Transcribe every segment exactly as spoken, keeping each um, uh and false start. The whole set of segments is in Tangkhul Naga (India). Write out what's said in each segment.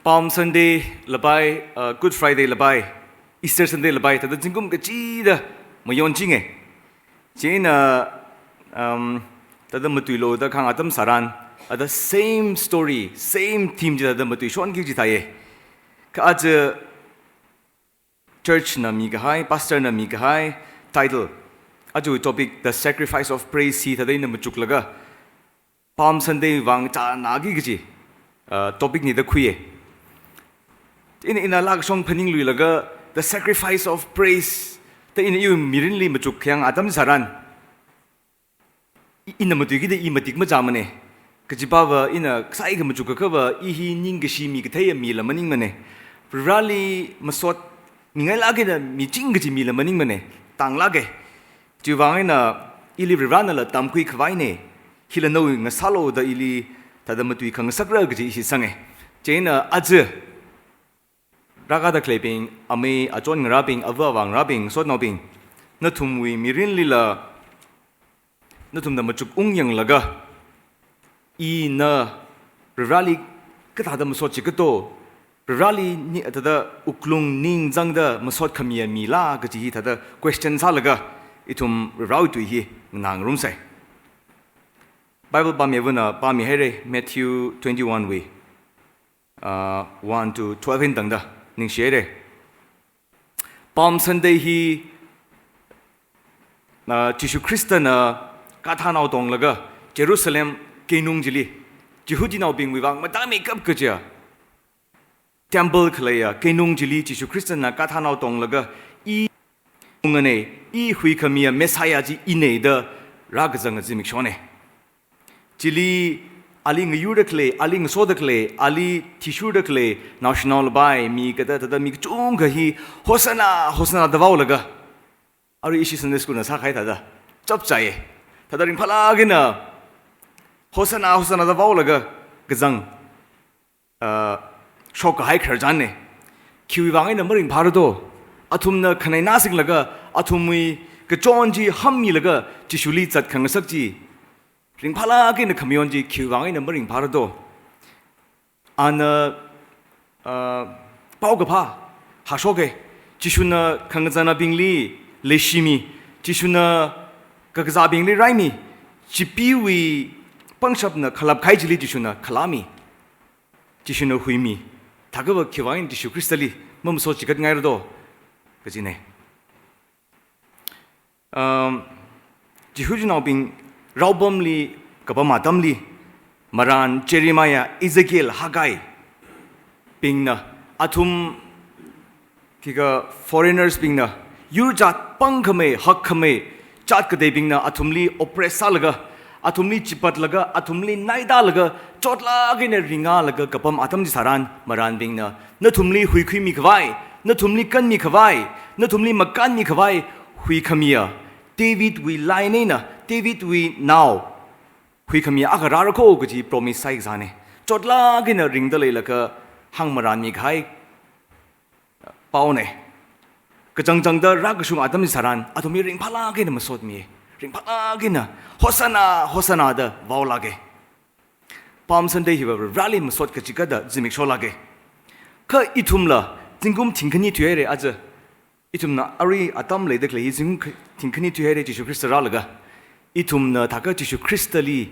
Palm Sunday lapai, uh, Good Friday lapai, Easter Sunday lapai, thāda zingkum kachida mayonchinge. Chieina, um, thāda matuilu da khang atam tharan, thāda same story, same theme chi thāda matuishonki kaji thāye. Kha aja church na mikahai, pastor na mikahai title, aja topic, The Sacrifice of Praise hi thāda ina machuklaga, Palm Sunday vang chānāki kaji, uh, topic ni da khuiye. Ina, ina lākashong phaningluilaga, The Sacrifice of Praise, da ina iwui mirinli machuk khayang atam tharan, i-, ina matuikida i matik machāmane. Kajipava ina kasai khamachuk kakhava, i hi ningkashi mi kathei mila maningmane. Vareli masot mingailāk eina miching kaji mila maningmane. Tānglāke. Chiwui vang eina ili Varivarānala tamkhui khavaine. Hila nawui ngasālu da ili thāda matui khangasakra kaji i shisange. Chieina aja rākada khaleibing, amei achon ngarābing, ava avā ngarābing, sotnaobing, nathumwui mirinlila, nathumna machuk ungyanglaga, ina Varivarāli kathāda masot chikato, Varivarāli ni thāda wuklung ningzangda masot khamiya mila kaji hi thāda question sālaga, ithum Varivarāwui tui hi nganā ngarumsai. Bible pāmivana pāmihaire, Matthew twenty-one wui, uh, one to twelve eina tangda ningshihaire. Palm Sunday hi, uh, Jishu Khristana kathānao tonglaga Jerusalem keinung chili, Jihudinaobingwui vang matāmeikap kajiya temple khaleiya keinung chili Jishu Khristana kathānao tonglaga, i ungane, i huikhamiya Messiah chi ine da rākazanga zimikshone. Chili ali ngayurda khalei, ali ngasoda khalei, ali thishurda khalei naoshinao lapai, mi kathāda thāda mi kachungkha hi, "Hosanna, Hosanna" da vaolaga, arui ishi Sunday school na sākahai thāda chapchāye. Thāda ringphālāk eina, "Hosanna, Hosanna" da vaolaga kazang, uh, shokkahai khararchanne. Khiwui vang eina maringphāra do? Athumna khanai nāsinglaga, athumwui kachon chi hammilaga Jishuli zat khangasak chi, ringphālāk eina khamayon chi khiwui vang eina maringphāra do? Ana, uh, paokaphā hāshoke. Jishuna khangazanabingli leishimi, Jishuna kakazābingli raimi, chipeewui pangshapna khalap kahai chili Jishuna khalāmi, Jishuna huimi, thākha va khiwui vang eina Jishu Khristali mamasot chigatngaira do kajine. Um, Jihudinaobing raopamli kapam atamli, marān Jeremiah, Ezekiel, Haggai bingna, athum khikha foreigners bingna, yur jat pangkhamei, hakkhamei jat kateibingna athumli oppress sālaga, athumli chipatlaga, athumli naitālaga, chotlāk eina ringālaga kapam atam chitharan, marānbingna, "Nathumli huikhuimi khavai, nathumli kanmi khavai, nathumli makānmi khavai huikhamiya Davidwui line eina, Davidwui nao huikhamiya akha rāra kho," kaji promise sāi kazāne. Chotlāk eina ringda leilaga hāngmarānmi kahai paone. Kachangchangda rākashung atam chitharan, athum hi ringphālāk eina masotmi, ringphālāk eina, "Hosanna, Hosanna" da vaolāke. Palm Sunday hiva Vareli masot kachikatda zimiksholāke. Kha ithumla zingkum thingkhani thuihaire aja. Ithumna arui atam leida khalei hi zingkum kha-, thingkhani thuihaire Jishu Khrista rālaga. Ithumna thākha Jishu Khristali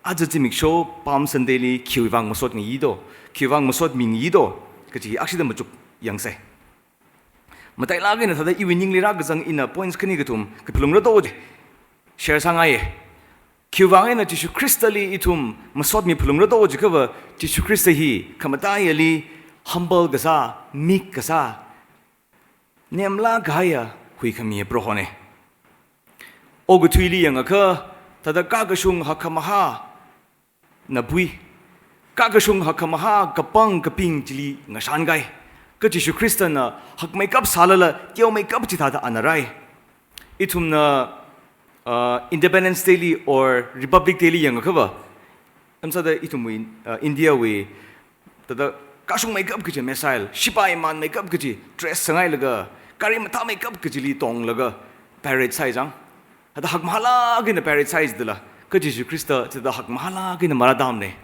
aja zimiksho Palm Sunday li khiwui vang masot ngayi do, khiwui vang masot mingayi do kaji hi akshida machuk yangsei. Matailāk eina thāda iwui ningli rākazang ina points khani kathum kaphalungra do chi share sāngaiye. Khiwui vang eina Jishu Khristali ithum masotmi phalungra do jikhava, Jishu Khrista hi khamataiyali humble kasā, meek kasā, nemlāk kahaiya huikhamiya Prohone. Okathuili yangakha, thāda kakashung hakkhamahāna pui, kakashung hakkhamahā kapang kaping chili ngashankai. Kha Jishu Khristana hakmeikap sālala, teomeikap chithāda ana rai. Ithumna, uh, Independence Day li or Republic Day li yangakhava, amsāda ithumwui, uh, India wui, thāda kashungmeikap kaji missile, sipai manmeikap kaji dress sangailaga, gari mathāmeikap kajili tonglaga parade sāi chang. Thāda hakmahālāk eina parade sāi jidala, kha Jishu Khrista chithāda hakmahālāk eina marātamne.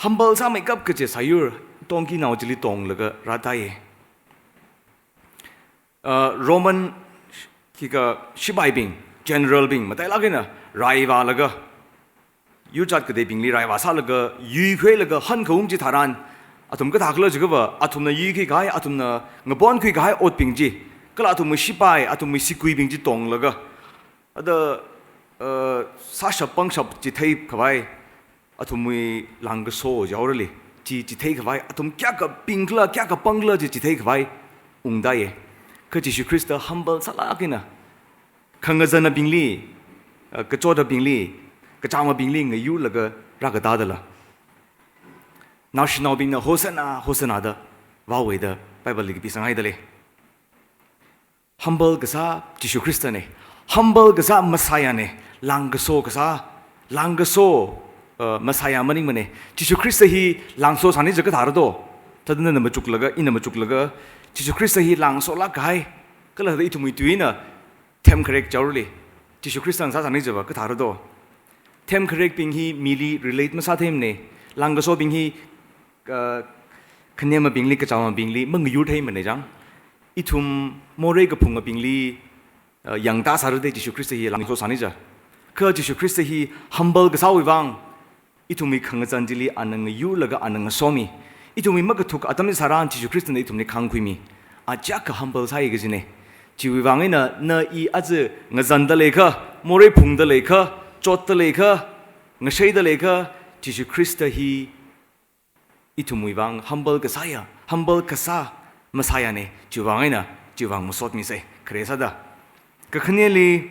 Humble sāmeikap kachi sāyur, tongkinao chili tonglaga rātāye. Uh, Roman kika shipaibing, general bing, matailāk eina raivālaga, yurchat kateibingli raivā sālaga, yuikhuilaga hankhaung chitharan, athum kathākhala jiakhava, athumna yuikhuikahai, athumna ngaponkhuikahai otbing chi, kala athumwui shipai, athumwui siguibing chi tonglaga, ada, uh, sāshap pangshap chitheikhavai, athumwui langkaso jaorali, chi chitheikhavai, athum kayākha pingkhala, kayākha pangkhala chi chitheikhavai ungtāye. Kha Jishu Khrista humble sālāk eina, khangazanabingli, uh, kachotabingli, kachamabingli ngayurlaga rākatādala, naoshinaobingna Hosanna, Hosanna da vāhaowe da Bible li kapisanghaidalei. Humble kasā Jishu Khristane. Humble kasā Messiah ne. Langkaso kasā, langkaso, uh, Messiah maningmane. Jishu Khrista hi langso sāni jiakha kathāra do? Thāda nana machuklaga, ina machuklaga, Jishu Khrista hi langsolāk kahai, kala thāda ithumwui tuina themkharek jaorali Jishu Khrista ngasā sāni jiakha kathāra do? Themkharekbing hi mili relate masātheimane. Langkasobing hi, uh, khanemabingli, kachamabingli mangayurtheimane chang. Ithum morei kaphungabingli, uh, yangtā sāra de Jishu Khrista hi langso sāni jiakha. Kha Jishu Khrista hi humble kasāwui vang, ithumwui khangazan chili ana ngayurlaga ana ngasomi. Ithumwui makathuk atam chitharan Jishu Khristana ithumli khāngkhuimi. A kayākha humble sāi kajine. Chiwui vang eina na i aja ngazandaleiakha, morei phungdaleiakha, chotdaleiakha, ngasheidaleikha, Jishu Khrista hi ithumwui vang humble kasāya, humble kasā Messiah ne, chiwui vang eina, chiwui vang masotmisei, khare sāda. Kakhaneli,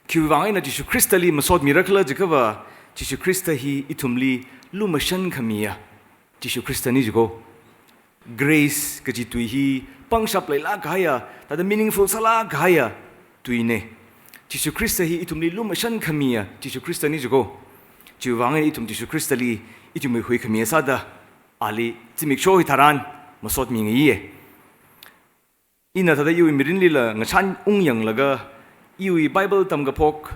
khiwui vang eina Jishu Khristali masotmira khala jiakhava, Jishu Khrista hi ithumli lumashan khamiya Jishu Khristane jiko. Grace kaji tui hi pangshap leilāk kahaiya, thāda meaningful sālāk kahaiya tuine. Jishu Khrista hi ithumli lumashan khamiya Jishu Khristane jiko. Chiwui vang eina ithum Jishu Khristali ithumwui huikhamiya sāda, ali zimiksho hitharan masotmingaiye. Ina thāda iwui mirinlila ngashan ungyanglaga, iwui Bible tamkaphok,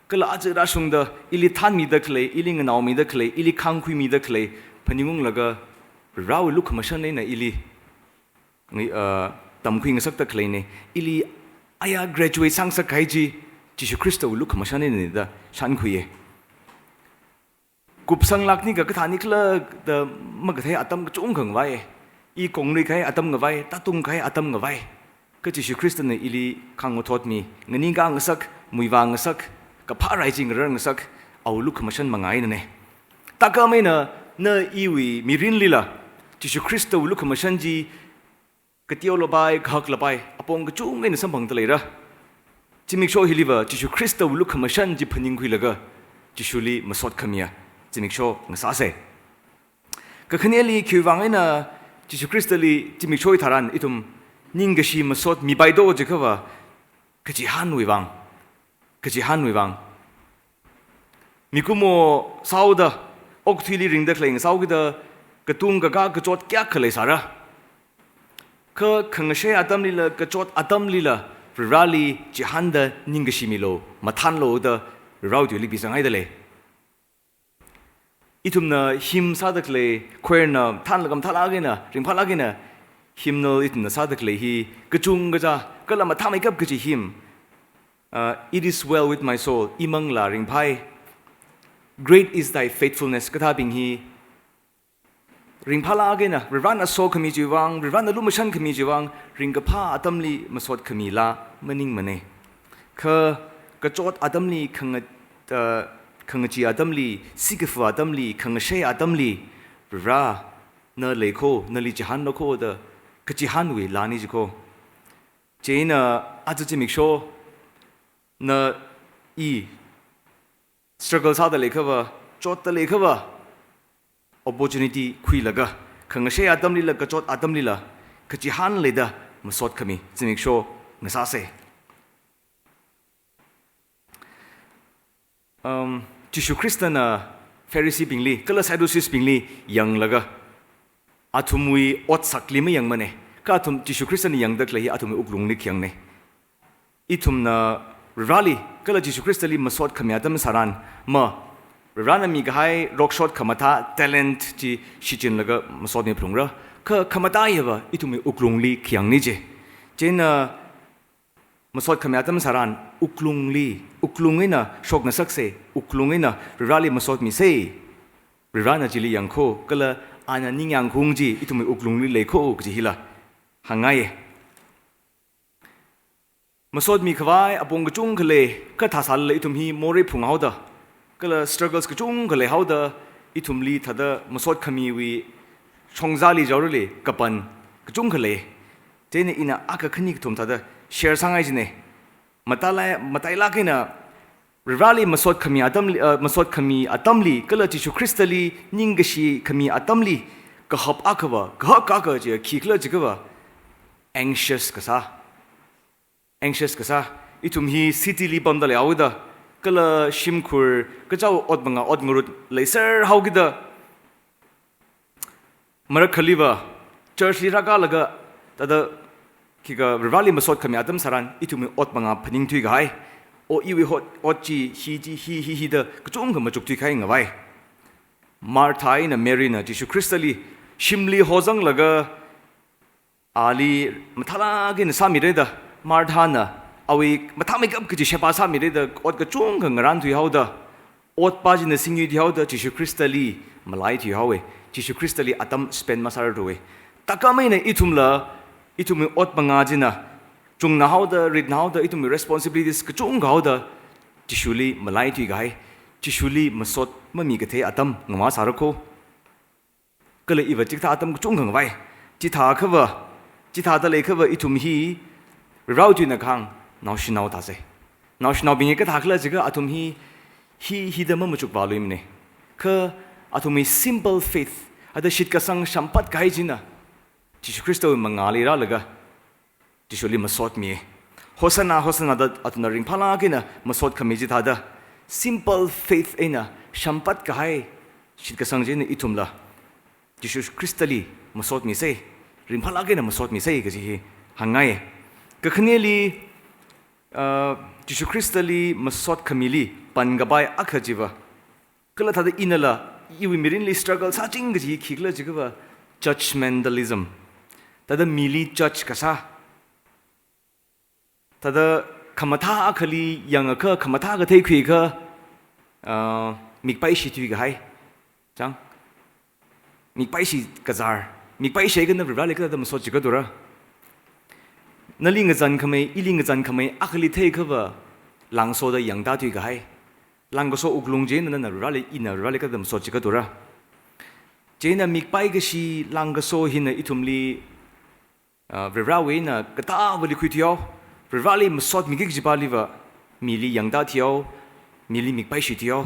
kala aja rāshungda, ili thanmida khalei, ili nganaomida khalei, ili khāngkhuimida khalei phaningunglaga, Varewui lukhamashan eina ili ngi, uh, tamkhui ngasakta khaleine, ili aya graduate sāngasak kahai chi Jishu Khristawui lukhamashan einane da shānkhuiye. Kupsanglākni ka kathāni khala da makathei atam kachungkha ngavai. I konglui kahai atam ngavai, tātung kahai atam ngavai. Kha Jishu Khristana ili khāngthotmi, nganingkā ngasak, muivā ngasak, kaphā rai chi ngarar ngasak, awui lukhamashan manga einane. Tākam eina na iwui mirinlila Jishu Khristawui lukhamashan chi kateolapai, kahaklapai, apong kachungkha eina samphangda leira. Zimiksho hiliva Jishu Khristawui lukhamashan chi phaningkhuilaga, Jishuli masot khamiya zimiksho ngasāsei. Kakhaneli khiwui vang eina Jishu Khristali zimiksho hitharan ithum ningkashi masot mipaido jiakhava, kachihānwui vang, kachihānwui vang. Mikumo sāhaoda, okathuili ringda khalei ngasāhaokida, katung kakā kachot kayākha leisāra. Kha khangashei atamlila, kachot atamlila, Vareli chihānda ningkashi milu, mathānlu da Varewui tuili pisanghaidalei. Ithumna hymn sāda khalei, choir na thānlaga mathālāk eina, ringphālāk eina, hymnal ithumna sāda khalei hi, kachungkha chā, kala mathāmeikap kaji hymn, uh, "It is well with my soul", imanglā ringphai, "Great is thy faithfulness", kathābing hi, ringphālāk eina, Varena sokhami chiwui vang, Varena lumashan khami chiwui vang, ringkaphā atamli masot khamilā maningmane. Kha kachot atamli, khanga-, uh, khangachee atamli, sikafu atamli, khangashei atamli, Varena leikho, nali chihānlukho da kachihānwui lāni jiko. Chieina aja zimiksho na i struggle sāda leiakhava, chotda leiakhava, opportunity khuilaga, khangashei atamlila, kachot atamlila, kachihān leida masot khami zimiksho ngasāsei. Um, Jishu Khristana Phariseebingli, kala Sadduceesbingli yanglaga, athumwui otsakli mayangmane. Kha athum Jishu Khristana yangda khalei hi athumwui wuklungli khayangne. Ithumna Vareli, kala Jishu Khristali masot khami atam tharan, ma, Varena mikahai rokshot khamathā talent chi shichinlaga masotmi phalungra. Kha khamathā hiva ithumwui wuklungli khayangna chi. Chieina masot khami atam tharan wuklungli, wuklung eina shokngasaksa, wuklung eina Vareli masotmisa. Varena chili yangkhui, kala ana ningyāng khaung chi ithumwui wuklungli leikhui kaji hila hāngngai. Masotmi khavai apong kachungkha lei, kha thāsālala ithum hi morei phunghaoda, kala struggles kachungkha leihaoda, ithumli thāda masot khamiwui shongzali jaorali kapan kachungkha lei. Chieina ina akha khani kathum thāda share sāngai jina. Matailak, matailak eina Vareli masot khami atamli, uh, masot khami atamli, kala Jishu Khristali ningkashi khami atamli, kahap akhava, kahak akha chi khikhala jiakhava, anxious kasā. Anxious kasā. Ithum hi city li pamda leihaoda, kala shimkhur, kachao ot manga ot ngarut leiser haokida, marakhaliva church li rākalaga, thāda khikha Vareli masot khami atam tharan, ithumwui ot manga phaningthui kahai. O iwui hot, ot chi, hi chi, hi, hi, hida kachungkha machuk thuikahai ngavai. Martha eina Mary na Jishu Khristali shimli hozanglaga, ali mathālak eina sāmira da, Marthana awui mathāmeikap kaji sheba sāmira da, ot kachungkha ngarānthuihaoda, otpa china singthuihaoda, Jishu Khristali malaithuihaowa, Jishu Khristali atam spend masārarthuwa. Thākhamei eina ithumla, ithumwui ot manga china chungnahaoda, ritnahaoda, ithumwui responsibilities kachungkha haoda, Jishuli malaithui kahai, Jishuli masot mamikathei atam ngama sārakho. Kala iva chikathā atam kachungkha ngavai. Chithākhava, chithāda leikhava ithum hi Varewui tuina kahāng naoshinao thāsa. Naoshinaobing hi kathākhala jiakha athum hi, hi, hida mamachukvāluimana. Kha athumwui simple faith, thāda shitkasang shamphat kahai china, Jishu Khristawui mangāli rālaga, Jishuli masotmi. Hosanna, Hosanna da athumna ringphālak eina masot khami chithāda, simple faith eina shamphat kahai shitkasang china ithumla Jishu Khristali masotmisa, ringphālak eina masotmisa kaji hi hāngngai. Kakhaneli, uh, Jishu Khristali masot khamili pankapai akha chiva, kala thāda inala iwui mirinli struggle sāching kaji khikhala jiakhava, judgmentalism. Thāda mili judge kasā. Thāda khamathā akhali yangakha, khamathā akha theikhuiakha, ah, mikpaishi thuikahai. Chang? Mikpaishi kazār. Mikpaishi akha na Vareli kathāda masot jiakha thura. Nali ngazan khamei, ili ngazan khamei akhali theiakhava, langsoda yangda thuikahai. Langkaso wuklung china nana Vareli, ina Vareli kathāda masot jiakha thura. Chieina mikpai kashi langkaso hina ithumli, ah, Varewui eina katāvali khuithuihao, Vareli masotmiki kajipaliva, mili yangda thuihao, mili mikpaishi thuihao.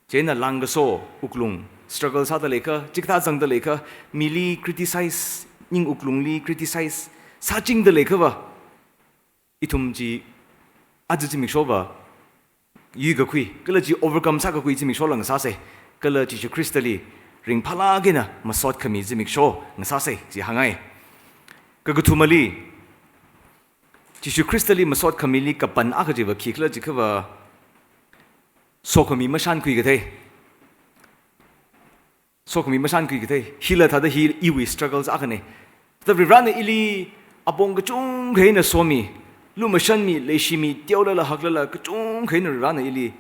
Chieina langkaso wuklung, struggle sāda leiakha, chikathā zangda leiakha, mili criticize, ning wuklungli criticize sāchingda leiakhava, ithum chi aja zimiksho va yuikakhui, kala chi overcome sākakhui zimikshola ngasāsa, kala Jishu Khristali ringphālak eina masot khami zimiksho ngasāsa, chi hāngngai. Kakathumali, Jishu Khristali masot khamili kapan akha chiva khikhala jiakhava, sokhami mashankhui kathei. Sokhami mashankhui kathei, hila thāda hi iwui struggles akhana. Thāda Varena ili apong kachungkha eina somi, lumashanmi, leishimi, teolala haklala kachungkha eina Varena ili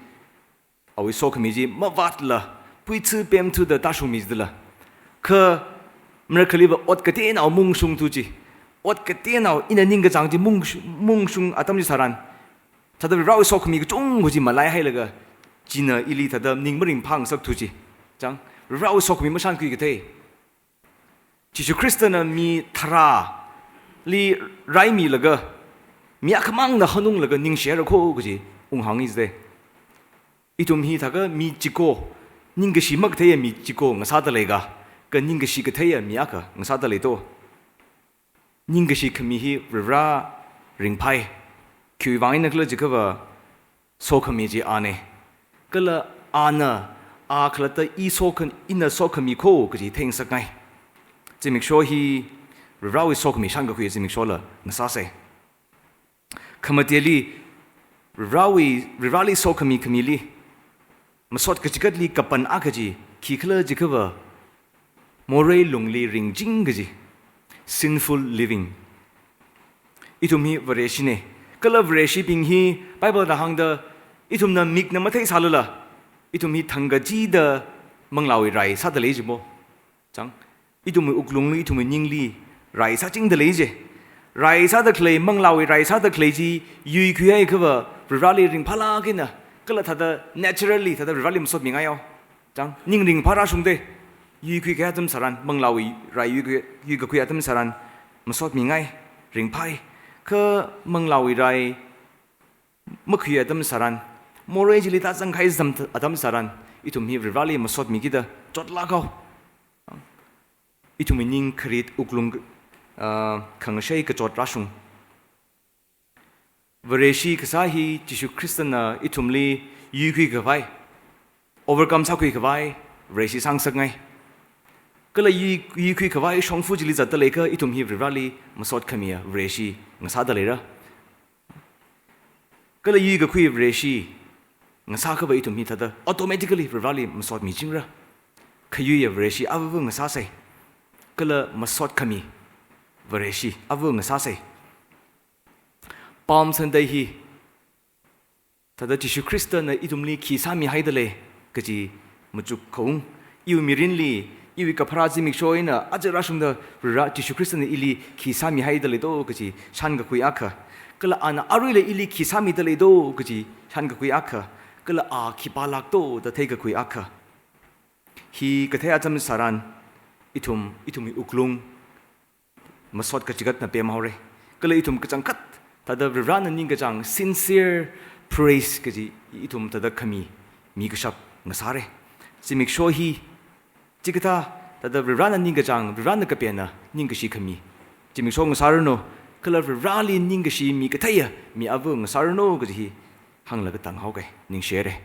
awui sokhami chi mavātla, puichi pemthuda tāshungmi jidala. Kha marakhaliva ot kateonao mungshungthu chi. Ot kateonao ina ningkachāng chi mungshu-, mungshung atam chi tharan, thāda Varewui sokhami kachungkha chi malaihailaga, china ili thāda ning maringphāngasakthu chi. Chang, Varewui sokhami mashankhui kathei. Jishu Khristana mi tharāli raimilaga, mi akhamangna hanunglaga ningshihaira kho kaji unghāngi jide. Ithum hi thākha mi chiko, ningkashi makatheiya mi chiko ngasāda leika, kha ningkashi katheiya mi akha ngasāda leito. Ningkashi khami hi Vare ringphai. Khiwui vang eina khala jiakhava, sokhami chi ana. Kala ana, a khalatta i sokhan-, ina sokhami kho kaji theingasakngai. Zimiksho hi Varewui sokhami shankakhui zimikshola ngasāsa. Khamateli, Varewui, Vareli sokhami khamili, masot kachigatli kapan akha chi, khikhala jiakhava, morei lungli ringching kaji, sinful living. Ithum hi Vareshine. Kala Vareshibing hi Bible na hāngda, ithumna mikna matheisālala, ithum hi thangkachida manglāwui rai sāda lei jimo. Chang, ithumwui wuklungli, ithumwui ningli rai sāchingda lei je. Rai sāda khalei, manglāwui rai sāda khalei chi yuikhuihaiakhava, Varivarali ringphālāk eina, kala thāda naturally, thāda Varivarali masotmingai yo. Chang, ning ringphā rāshungde, yuikhui kahai atam tharan, manglāwui rai yuikhui, yuikakhui atam tharan, masotmingai, ringphai. Kha manglāwui rai makhui atam tharan, morei chili tāzang kahai atam, atam tharan, ithum hi Varivarali masotmikida chotlāk haowa. Ithumwui ning kharit wuklung, ah, khangashei kachot rāshung. Vareshi kasā hi Jishu Khristana ithumli yuikhui khavai, overcome sākhui khavai, Vareshi sāngasakngai. Kala yui, yuikhui khavai shongfa chili zatda leiakha ithum hi Varivarali masot khamiya Vareshi ngasāda leira. Kala yuikakhui Vareshi ngasāakhava ithum hi thāda automatically Varivarali masotmichingra. Khayuiya Vareshi ava ngasāsei. Kala masot khami Vareshi ava ngasāsei. Palm Sunday hi thāda Jishu Khristana ithumli khi sāmihaida lei kaji machuk khaung. Iwui mirinli, iwui kapharā zimiksho eina aja rāshungda Varivara Jishu Khristana ili khi sāmihaida leido kaji shānkakhui akha. Kala ana aruila ili khi sāmida leido kaji shānkakhui akha. Kala a khipālākdo da theikakhui akha. Hi kathei atam tharan, ithum, ithumwui wuklung masot kachigatna pemhaora. Kala ithum kachangkhat thāda Varivarana ningkachāng sincere praise kaji ithum thāda khami, mi kashap ngasāra. Zimiksho hi chikathā thāda Varivarana ningkachāng, Varivarana kapenna ningkashi khami zimiksho ngasāranu, kala Varivarali ningkashi mi katheiya mi ava ngasāranu kaji hi hānglaga tanghaoke, ningshire.